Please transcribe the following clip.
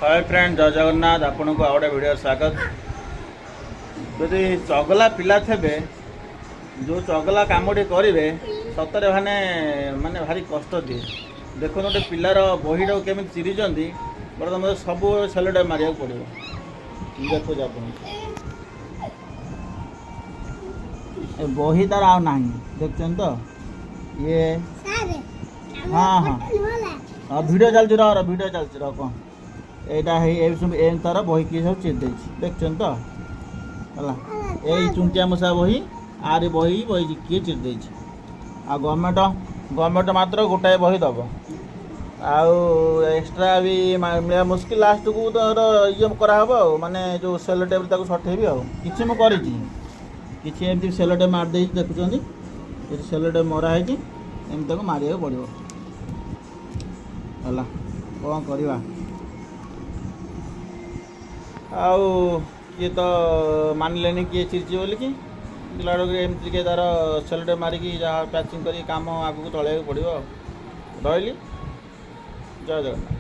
ହାଏ friend, ଜୟ ଜଗନ୍ନାଥ। ଆପଣଙ୍କୁ ଆଉ ଗୋଟେ ଭିଡ଼ିଓ ସ୍ୱାଗତ। ଯଦି ଚଗଲା ପିଲା ଥିବେ, ଯେଉଁ ଚଗଲା କାମଟି କରିବେ, ସତରେ ମାନେ ମାନେ ଭାରି କଷ୍ଟ ଦିଏ। ଦେଖନ୍ତୁ, ଗୋଟେ ପିଲାର ବହିଟାକୁ କେମିତି ଚିରିଛନ୍ତି। ବର୍ତ୍ତମାନ ମୋତେ ସବୁ ସେଲୋଟେପ୍ ମାରିବାକୁ ପଡ଼ିବ। ଦେଖୁଛି ଆପଣଙ୍କୁ, ଏ ବହି ତାର ଆଉ ନାହିଁ, ଦେଖୁଛନ୍ତି ତ ଇଏ? ହଁ, ଭିଡ଼ିଓ ଚାଲିଛି, ରହ ରହ, ଭିଡ଼ିଓ ଚାଲିଛି, ରହ। କ'ଣ ଏଇଟା? ହେଇ ଏ ସବୁ ଏମିତି ତାର ବହି କିଏ ସବୁ ଚିରି ଦେଇଛି, ଦେଖୁଛନ୍ତି ତ? ହେଲା, ଏଇ ଚୁଣ୍ଟିଆ ମୂଷା ବହି, ଆରି ବହି ବହି କିଏ ଚିରି ଦେଇଛି। ଆଉ ଗଭର୍ଣ୍ଣମେଣ୍ଟ ମାତ୍ର ଗୋଟାଏ ବହି ଦେବ, ଆଉ ଏକ୍ସଟ୍ରା ବି ମିଳିବା ମୁସ୍କିଲ। ଲାଷ୍ଟକୁ ତୋର ଇଏ କରାହେବ ଆଉ, ମାନେ ଯେଉଁ ସେଲୋ ଟେପ୍ ତାକୁ ସଠେଇବି। ଆଉ କିଛି ମୁଁ କରିଛି, କିଛି ଏମିତି ସେଲୋ ଟେପ୍ ମାରିଦେଇଛି, ଦେଖୁଛନ୍ତି, ଏଠି ସେଲୋ ଟେପ୍ ମରା ହେଇଛି। ଏମିତି ତାକୁ ମାରିବାକୁ ପଡ଼ିବ। ହେଲା, କ'ଣ କରିବା ଆଉ? କିଏ ତ ମାନିଲେନି କିଏ ଚିରିଛି ବୋଲିକି। ଦେଖିଲା ବେଳକୁ ଏମିତି ଟିକେ ତାର ସେଲୋ ଟେପ୍ ମାରିକି ଯାହା ପ୍ୟାଚିଂ କରିକି କାମ ଆଗକୁ ଚଳେଇବାକୁ ପଡ଼ିବ। ଆଉ ରହିଲି, ଜୟ ଜଗନ୍ନାଥ।